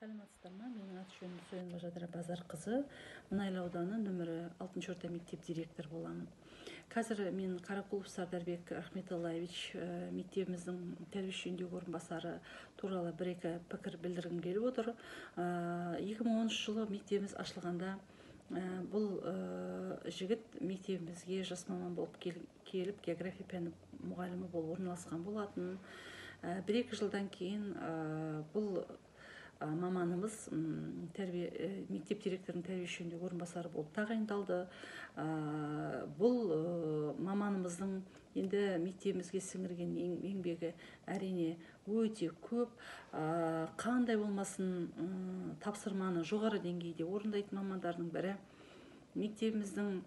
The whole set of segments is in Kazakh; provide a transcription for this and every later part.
Саламатсыздар ма? Менің аты-жөнім Сойынова Жадыра Базарқызы. Мұнайлы ауданы нөмірі 6 орта мектеп директоры боламын. Қазір мен Қарақұлов Сардарбек Рахметаллаевич, мектебіміздің тәрбие жөніндегі орынбасары туралы бір-екі пікір білдіргім келіп отыр. 2010 жылы мектебіміз ашылғанда, бұл жігіт мектебімізге жас маман болып келіп, география пәні мұғалімі болып орналасқан болатын. 1-2 жылдан кейін бұл маманымыз тәрбие мектеп директорының тәрбие жөніндегі орынбасары болып тағайындалды. Бұл маманымыздың енді мектебімізге сіңірген еңбегі, әрине, өте көп. Қандай болмасын тапсырманы жоғары деңгейде орындайтын мамандардың бірі. Мектебіміздің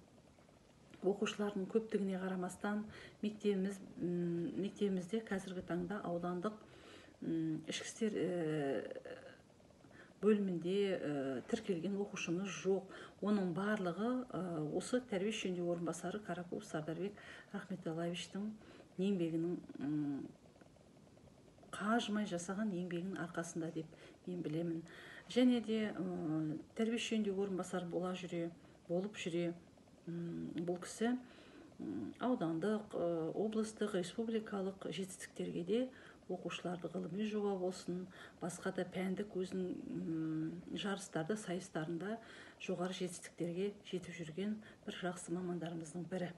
оқушылардың көптігіне қарамастан, мектебімізде қазіргі таңда аудандық ішкі істер бөлімінде тіркелген оқушымыз жоқ. Оның барлығы осы тәрбие жөніндегі орынбасары Қарақұлов Сардарбек Рахметаллаевичтің еңбегінің, қажымай жасаған еңбегінің арқасында деп мен білемін. Және де тәрбие жөніндегі орынбасар бола жүре, болып жүре, бұл кісі аудандық, облыстық, республикалық жетістіктерге де, оқушыларды ғылыми жоба болсын, басқа да пәндік өзінің жарыстарда, сайыстарында жоғары жетістіктерге жетіп жүрген бір жақсы мамандарымыздың бірі.